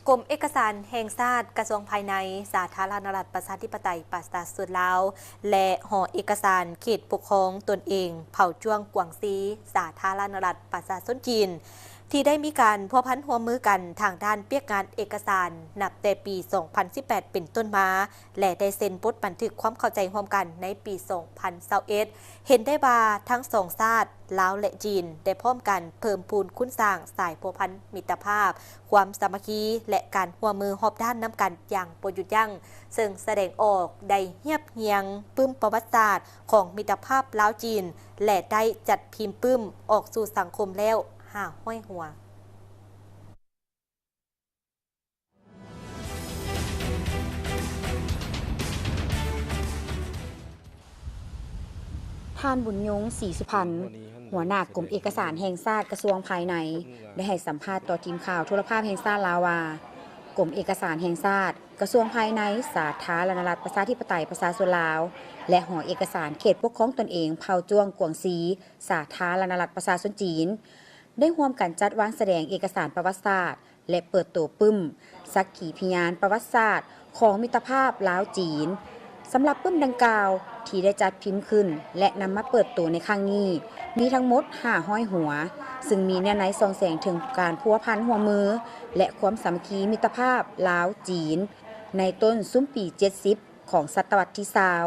ກົມເອກະສານແຫ່ງຊາດ, ກະຊວງພາຍໃນ ສາທາລະນະລັດ ປະຊາທິປະໄຕ ປະຊາຊົນລາວ ແລະ ຫໍເອກະສານເຂດປົກຄອງຕົນເອງເຜົ່າຈວງກວາງຊີ ສາທາລະນະລັດ ປະຊາຊົນຈີນ ທີ່ໄດ້ມີການພົວພັນຮ່ວມມືກັນທາງດ້ານວຽກງານເອກະສານ ນັບແຕ່ປີສອງພັນສິບແປດເປັນຕົ້ນມາ ແລະ ໄດ້ເຊັນບົດບັນທຶກຄວາມເຂົ້າໃຈຮ່ວມກັນໃນປີສອງພັນຊາວເອັດ ເຫັນໄດ້ວ່າທັງສອງຊາດ ລາວ ແລະ ຈີນ ໄດ້ພ້ອມກັນເພີ່ມພູນຄູນສ້າງສາຍພົວພັນມິດຕະພາບ, ຄວາມສາມັກຄີ ແລະ ການຮ່ວມມືຮອບດ້ານນຳກັນຢ່າງບໍ່ຢຸດຢັ້ງ, ເຊິ່ງສະແດງອອກໄດ້ຮຽບຮຽງປຶ້ມປະຫວັດສາດຂອງມິດຕະພາບລາວ-ຈີນ ແລະ ໄດ້ຈັດພິມປຶ້ມອອກສູ່ສັງຄົມແລ້ວຫ້າຮ້ອຍຫົວ. ທ່ານ ບຸນຍົງ ສີສຸພັນ ຫົວໜ້າກົມເອກະສານແຫ່ງຊາດ ກະຊວງພາຍໃນ ໄດ້ໃຫ້ສຳພາດຕໍ່ທີມຂ່າວໂທລະພາບແຫ່ງຊາດລາວວ່າ ກົມເອກະສານແຫ່ງຊາດ, ກະຊວງພາຍໃນ ສາທາລະນະລັດ ປະຊາທິປະໄຕ ປະຊາຊົນລາວ ແລະ ຫໍເອກະສານເຂດປົກຄອງຕົນເອງເຜົ່າຈວງກວາງຊີ ສາທາລະນະລັດ ປະຊາຊົນຈີນ ໄດ້ຮ່ວມກັນຈັດວາງສະແດງເອກະສານປະຫວັດສາດ ແລະ ເປີດໂຕປຶ້ມສັກຂີພະຍານປະຫວັດສາດຂອງມິດຕະພາບລາວ-ຈີນ. ສຳລັບປຶ້ມດັ່ງກ່າວທີ່ໄດ້ຈັດພິມຂຶ້ນ ແລະ ນຳມາເປີດໂຕໃນຄັ້ງນີ້ ມີທັງໝົດຫ້າຮ້ອຍຫົວ, ເຊິ່ງມີເນື້ອໃນສ່ອງແສງເຖິງການພົວພັນຮ່ວມມື ແລະ ຄວາມສາມັກຄີມິດຕະພາບລາວ-ຈີນ ໃນຕົ້ນຊຸມປີເຈັດສິບຂອງສະຕະວັດທີຊາວ.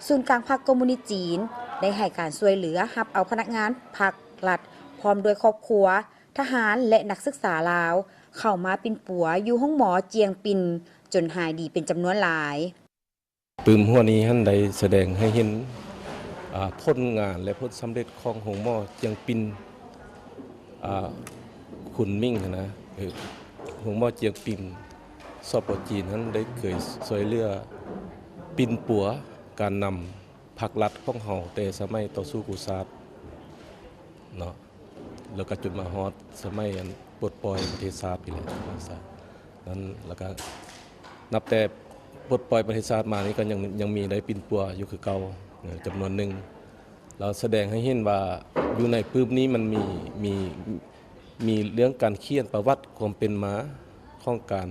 ສູນກາງພັກຄອມມູນິດຈີນ ໄດ້ໃຫ້ການຊ່ວຍເຫຼືອຮັບເອົາພະນັກງານພັກລັດ ພ້ອມດ້ວຍຄອບຄົວ, ທະຫານ ແລະ ນັກສຶກສາລາວ ເຂົ້າມາປິ່ນປົວຢູ່ໂຮງໝໍຈຽງປິນ ຈົນຫາຍດີເປັນຈຳນວນຫຼາຍ. ປຶ້ມຫົວນີ້ຫັ້ນໄດ້ສະແດງໃຫ້ເຫັນ ອາ ຜົນງານ ແລະ ຜົນສຳເລັດຂອງໂຮງໝໍຈຽງປິນ ອາ ຄຸນມິງຫັ້ນນະ ເອີ ໂຮງໝໍຈຽງປິນ ສປ ຈີນຫັ້ນໄດ້ເຄີຍຊ່ວຍເຫຼືອປິ່ນປົວການນຳພັກລັດຂອງເຮົາແຕ່ສະໄໝຕໍ່ສູ້ກູ້ຊາດເນາະ. ແລ້ວກໍຈົນມາຮອດສະໄໝອັນປົດປ່ອຍປະເທດຊາດນີ້ແຫຼະ ນັ້ນ ແລ້ວກໍນັບແຕ່ປົດປ່ອຍປະເທດຊາດມານີ້ກໍຍັງ ຍັງມີໄດ້ປິ່ນປົວຢູ່ຄືເກົ່າ ເອີ ຈຳນວນໜຶ່ງ. ລາວສະແດງໃຫ້ເຫັນວ່າຢູ່ໃນປຶ້ມນີ້ມັນມີ ມີ ມີເລື່ອງການຂຽນປະຫວັດຄວາມເປັນມາຂອງການ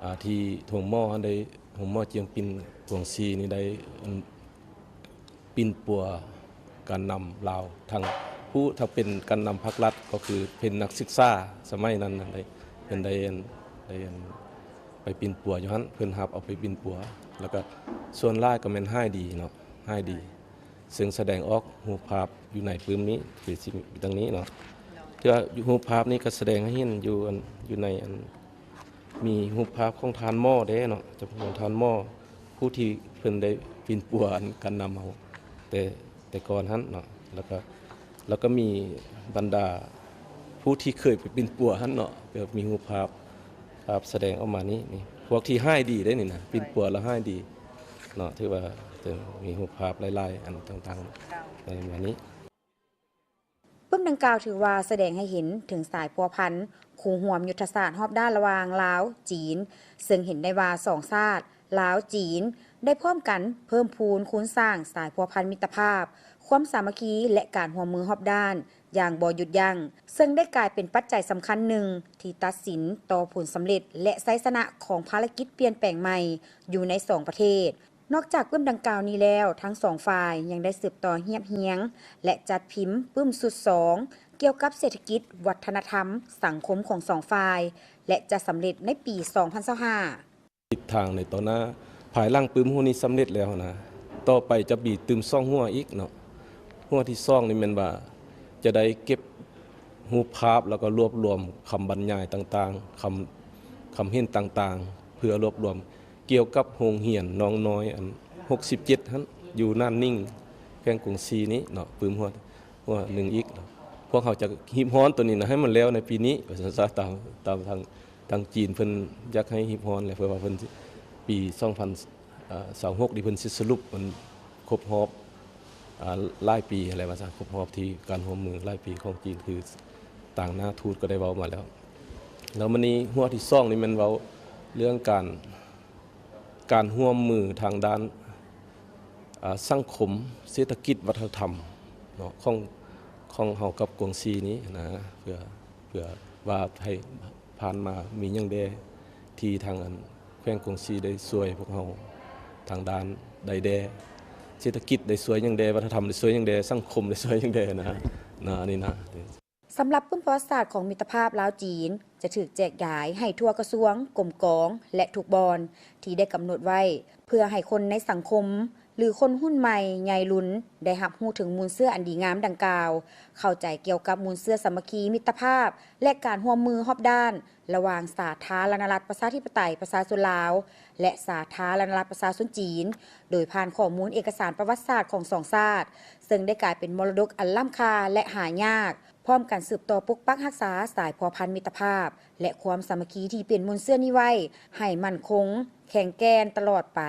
ອາ ທີ່ໂຮງໝໍຫັ້ນໄດ້ ໂຮງໝໍຈຽງປິນກວາງຊີນີ້ໄດ້ ອັນ ປິ່ນປົວການນຳລາວ ທັງຜູ້ ທັງເປັນການນຳພັກລັດ ກໍຄືເປັນນັກສຶກສາສະໄໝນັ້ນໄດ້ ເພິ່ນໄດ້ ໄດ້ໄປປິ່ນປົວຢູ່ຫັ້ນ ເພິ່ນຮັບເອົາໄປປິ່ນປົວ ແລ້ວກໍສ່ວນຫຼາຍກໍແມ່ນຫາຍດີເນາະ ຫາຍດີ ເຊິ່ງສະແດງອອກຮູບພາບຢູ່ໃນປຶ້ມນີ້ ຄືຊິມີດັ່ງນີ້ເນາະ ເທື່ອຮູບພາບນີ້ກໍສະແດງໃຫ້ເຫັນຢູ່ ອັນ ຢູ່ໃນ ອັນ ມີຮູບພາບຂອງທ່ານໝໍເດ້ເນາະ ຈຳພວກຂອງທ່ານໝໍ ຜູ້ທີ່ເພິ່ນໄດ້ປິ່ນປົວອັນການນຳເຮົາແຕ່ ແຕ່ກ່ອນຫັ້ນເນາະ ແລ້ວກໍ ແລ້ວກໍມີບັນດາຜູ້ທີ່ເຄີຍໄປປິ່ນປົວຫັ້ນເນາະ ກໍມີຮູບພາບ ພາບສະແດງອອກມານີ້ ນີ້ ພວກທີ່ຫາຍດີເດ້ນີ້ນະ ປິ່ນປົວແລ້ວຫາຍດີເນາະ ຖືວ່າຈະມີຮູບພາບຫຼາຍໆອັນຕ່າງໆ ເຈົ້າ ປຶ້ມດັ່ງກ່າວຖືວ່າສະແດງໃຫ້ເຫັນເຖິງສາຍພົວພັນຄູ່ຮ່ວມຍຸດທະສາດຮອບດ້ານລະຫວ່າງລາວ-ຈີນ ເຊິ່ງເຫັນໄດ້ວ່າສອງຊາດ ລາວ-ຈີນ ໄດ້ພ້ອມກັນເພີ່ມພູນຄູນສ້າງສາຍພົວພັນມິດຕະພາບ, ຄວາມສາມັກຄີ ແລະ ການຮ່ວມມືຮອບດ້ານຢ່າງບໍ່ຢຸດຢັ້ງ, ເຊິ່ງໄດ້ກາຍເປັນປັດໄຈສຳຄັນໜຶ່ງທີ່ຕັດສິນຕໍ່ຜົນສຳເລັດ ແລະ ໄຊຊະນະຂອງພາລະກິດປ່ຽນແປງໃໝ່ຢູ່ໃນສອງປະເທດ. ນອກຈາກປຶ້ມດັ່ງກ່າວນີ້ແລ້ວ, ທັງສອງຝ່າຍຍັງໄດ້ສືບຕໍ່ຮຽບຮຽງ ແລະ ຈັດພິມປຶ້ມຊຸດສອງ ກ່ຽວກັບເສດຖະກິດ, ວັດທະນະທຳ, ສັງຄົມຂອງສອງຝ່າຍ ແລະ ຈະສຳເລັດໃນປີສອງພັນຊາວຫ້າ. ທິດທາງໃນຕໍ່ໜ້າ ພາຍຫຼັງປຶ້ມຫົວນີ້ສຳເລັດແລ້ວນະ, ຕໍ່ໄປຈະມີຕື່ມສອງຫົວອີກເນາະ. ຫົວທີສອງນີ້ແມ່ນວ່າຈະໄດ້ເກັບ ຮູບພາບ ແລ້ວກໍລວບລວມຄຳບັນຍາຍຕ່າງໆ, ຄຳ ຄຳເຫັນຕ່າງໆ ເພື່ອລວບລວມກ່ຽວກັບໂຮງຮຽນນ້ອງນ້ອຍອັນຫົກສິບເຈັດຫັ້ນ ຢູ່ໜານໜິງ ແຂວງກວາງຊີນີ້ເນາະ, ປຶ້ມຫົວ ຫົວໜຶ່ງອີກເນາະ. ພວກເຮົາຈະຮີບຮ້ອນໂຕນີ້ນະ ໃຫ້ມັນແລ້ວໃນປີນີ້ ວ່າຊັ້ນຊະ. ຕາມ ຕາມທາງ ທາງຈີນເພິ່ນຢາກໃຫ້ຮີບຮ້ອນແຫຼະ ເພາະວ່າເພິ່ນ ປີສອງພັນ ເອີ ຊາວຫົກນີ້ເພິ່ນຊິສະຫຼຸບ ມັນຄົບຮອບ ອາ ຫຼາຍປີຫັ້ນແຫຼະ ວ່າຊັ້ນ ຄົບຮອບທີ່ການຮ່ວມມືຫຼາຍປີຂອງຈີນ ຄືຕາງໜ້າທູດກໍໄດ້ເວົ້າມາແລ້ວ. ແລ້ວມື້ນີ້ຫົວທີສອງນີ້ແມ່ນເວົ້າເລື່ອງການ ການຮ່ວມມືທາງດ້ານ ອາ ສັງຄົມ, ເສດຖະກິດ, ວັດທະນະທຳເນາະ ຂອງ ຂອງເຮົາກັບກວາງຊີນີ້ນະ ເພື່ອ ເພື່ອວ່າໃຫ້ ຜ່ານມາມີຫຍັງແດ່ທີ່ທາງອັນແຂວງກວາງຊີໄດ້ຊ່ວຍພວກເຮົາທາງດ້ານໃດແດ່ ເສດຖະກິດໄດ້ຊ່ວຍຫຍັງແດ່ ວັດທະນະທຳໄດ້ຊ່ວຍຫຍັງແດ່ ສັງຄົມໄດ້ຊ່ວຍຫຍັງແດ່ນະ ນະ ອັນນີ້ນະ. ສຳລັບປຶ້ມປະຫວັດສາດຂອງມິດຕະພາບລາວ-ຈີນ ຈະຖືກແຈກຢາຍໃຫ້ທົ່ວກະຊວງ, ກົມກອງ ແລະ ທຸກບ່ອນທີ່ໄດ້ກຳນົດໄວ້ ເພື່ອໃຫ້ຄົນໃນສັງຄົມ ຫຼື ຄົນຮຸ່ນໃໝ່ໃຫຍ່ລຸນ ໄດ້ຮັບຮູ້ເຖິງມູນເຊື້ອອັນດີງາມດັ່ງກ່າວ, ເຂົ້າໃຈກ່ຽວກັບມູນເຊື້ອສາມັກຄີ, ມິດຕະພາບ ແລະ ການຮ່ວມມືຮອບດ້ານ ລະຫວ່າງສາທາລະນະລັດ ປະຊາທິປະໄຕ ປະຊາຊົນລາວ ແລະ ສາທາລະນະລັດ ປະຊາຊົນຈີນ ໂດຍຜ່ານຂໍ້ມູນເອກະສານປະຫວັດສາດຂອງສອງຊາດ ເຊິ່ງໄດ້ກາຍເປັນມໍລະດົກອັນລ້ຳຄ່າ ແລະ ຫາຍາກ, ພ້ອມກັນສືບຕໍ່ປົກປັກຮັກສາສາຍພົວພັນມິດຕະພາບ ແລະ ຄວາມສາມັກຄີທີ່ເປັນມູນເຊື້ອນີ້ໄວ້ໃຫ້ໝັ້ນຄົງ, ແຂງແກ່ນຕະຫຼອດໄປ.